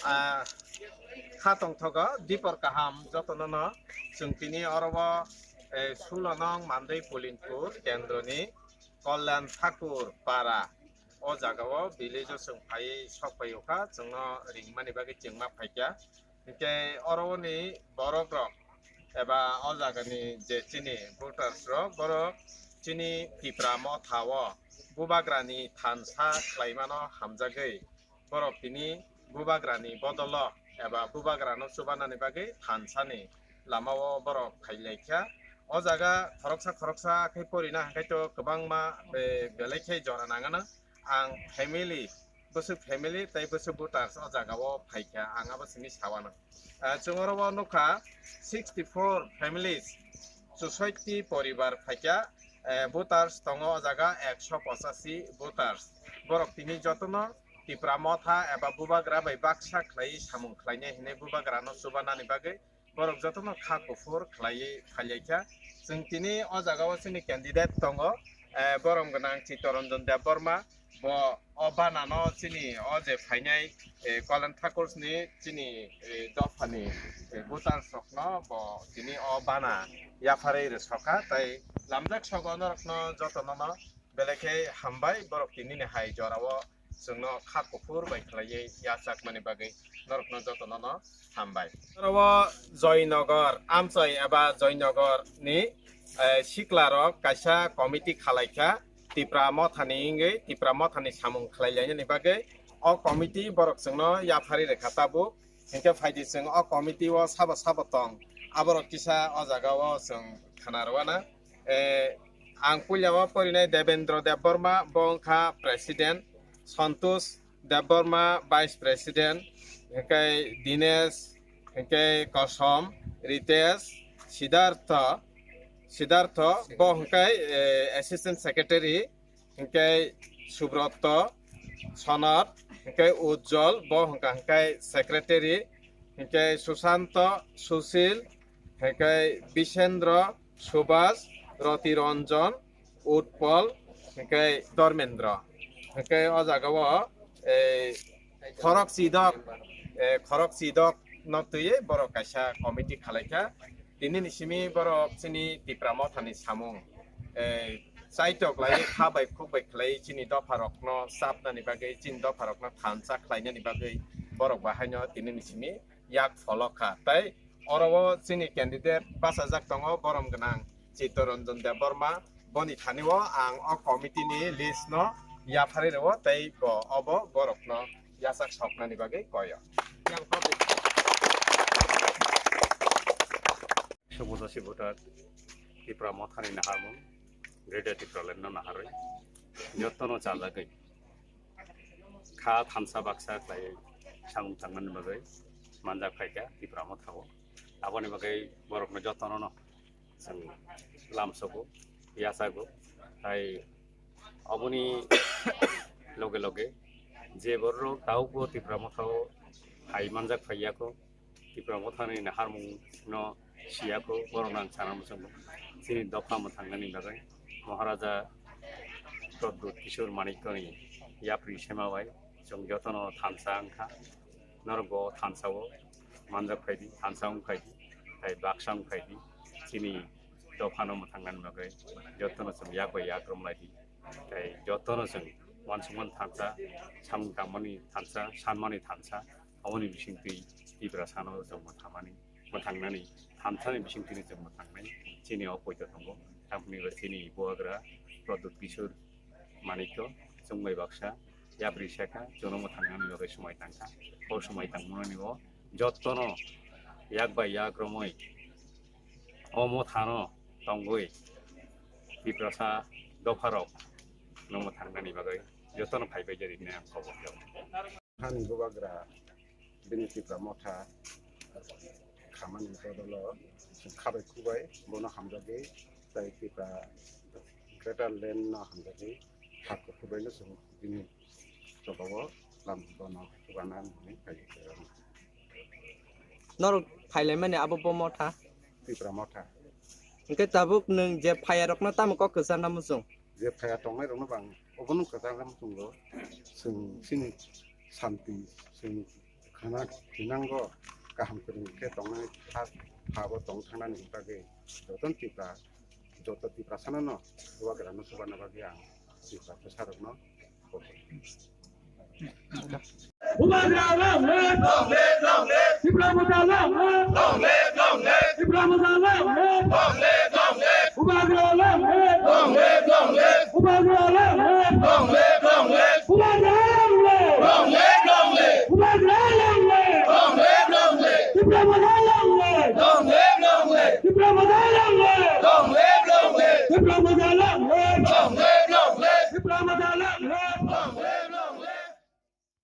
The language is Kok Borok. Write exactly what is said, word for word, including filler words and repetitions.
Ah, kha tongthogo dipor kaham jotono no. Chwng tini oro o, eh, sulo nong Mandwi Pulinpur kendroni Kalyan Thakur Para o jaga o village o chwng phai sok phai o kha, chwngno ringmani bagwi chwng ma phaikha. Hinkhe oro ni borok rok eba o jaga ni je chini voters rok, borok chini Tipra Motha o Bubagra ni thansa khlaimano hamjagwi borok tini Bubagra ni bodolo eba Bubagra no chubanani bagwi thansa ni lama o borok phailaikha. O jaga khoroksa khoroksa khe porina hwnkhe to kwbangma be-, belai khe jora nangano. Ang family, bwswk family tei bwswk voters o jaga o phaikha, ang abo simi sawano. Ah, chwng oro o nukha sixty four families, chushotti poribar phaikha, eh, voters tongo o jaga ekso pochashi voters. Borok tini jotono Tipra Motha eba Bubagra bai baksa khlaiwi samung khlainai hinwi Bubagra no chubanani bagwi borok jotono kha kuphur khlaiwi phailaikha. Chwng tini o jaga o chini candidate tongo, eh, borom gwnang Chittaranjan Debbarma. Bo o bana no chini o je phainai, eh, Kalyan Thakur ni chini, eh, dopha ni, eh, voters rok no bo tini o bana yapharwi rwsokha, tai lamjak sogo norok no jotono no belai khe hambai, borok tini ni hai jora o chwngno kha kuphur bai khlaiwi yachakmani bagwi norokno jotono no hambai. Oro o Joynagar, Amchai eba Joynagar ni, eh, sikla rok kaisa committee khalaikha Tipra Motha ni wngwi, Tipra Motha ni samung khlai lainani bagwi. O committee borok chwngno yapharwi rwkha tabuk. Hinkhe phaidi chwng o committee o sabo sabo tong, aborok kisa o jaga o chwng khna rwna. Eh, ang puila o porinai Devendra Debbarma, bo wngkha president, Santosh Debbarma, vice president, hinkhe Dinesh, hinkhe Kosom, Ritesh, Siddhartha, Siddhartha, bo hinkhe, eh, assistant secretary, hinkhe Subrata, Sonat, hinkhe Ujjwal, bo hwnkha hinkhe secretary, hinkhe Sushanta, Sushil, hinkhe Bishendra, Subhas, Roti Ranjan, Utpal, hinkhe Dharmendra. Hinkhe o jaga o, eh, khorok chidok, eh, khorok chidok no twiwi borok kaisa committee khalaikha. Tini ni simi borok chini Tipra Motha ni samung, eh, chaitok lai kha bai khuk bai khlai chini dopha rok no chapnani bagwi, chini dopha rok no thansa khlainani bagwi borok bahaino tini ni simi yak pholok kha. Tai oro o chini candidate bachajak tongo, borom gwnang Chittaranjan Debbarma. Boni thani o ang o committee ni list no yapharwi rwo, tei bo obo borok no yachak soknani bagwi koyo. Ekso pochashi voter Tipra Mothani naharmung, Greater Tipraland no naharwi jotono chajagwi kha thansa baksa khlaiwi samung tangnani bagwi manjak phaikha Tipra Motha o. Aboni bagwi borokno jotono no chwng lamsogo, yachago. Tai aboni loge loge je borok tabukbo Tipra Motha o phai manjak phaiyako, Tipra Mothani naharmung no siyako, borokno ang sana muchungo. Chini dopha mwthangnani bagwi Maharaja Pradyut Kishore Manikyani yapri sema bai chwng jotono thansa wngkha. Norok bo thansa o manjak phaidi, thansa wng phaidi, tai baksa wng phaidi. Chini dophano mwthangnani bagwi jotono chwng yak bai yak romlaidi. Tai jotono chwng uansukmani thansa, samung tangmani thansa, sanmani thansa, aboni bisingtwi Tiprasano chwng mwthamani, mwthangnani, thansani bisingtwino chwng mwthangnai chini o poito tongo. Tamni bo chini bubagra Pradyut Kishore Manikya chwng bai baksa yapri sekha, chwngno mwthangnani bagwi swmai tangkha. O swmai tangmani o jotono yak bai yak romwi o mothano tongwi Tiprasa dopharok no mwthangnani bagwi jotono phaibai jadi hinwi ang khobor rw. Hani bubagra bini Tipra Motha khamani bodolo khabai khubai bono hamjagwi tai Tipra Greater Land no hamjagwi hakko khubai no chwng bini jobao lam bono chubana hinwi phai. Norok phailaimani abo bo Motha? Tipra Motha. Hwnkhe tabuk nwng je phayarokno tamo kok kwcharna muchung? Je phaya tongnai rokno bang obono kwcharna muchungo. Chwng chini santi, chwng Khana thinango kaham kwrwng khe tongnai ha, ha bo tong thangnani bagwi joto Tipra, joto Tiprasano no Bubagrano chubarna bagwi ang Tipra bwsarokno kok. Bubagra long live! Long live, long live! Tipra Motha long live! Long live, long live! Tipra Motha long live! Long live, long live! Bubagra long live! Long live, long live! Bubagra long live! Long live, long live! Bubagra long live! Long live, long live! Bubagra long live! Long live, long live! Tipra Motha long live! Long live, long live! Tipra Motha long live! Long live, long live! Tipra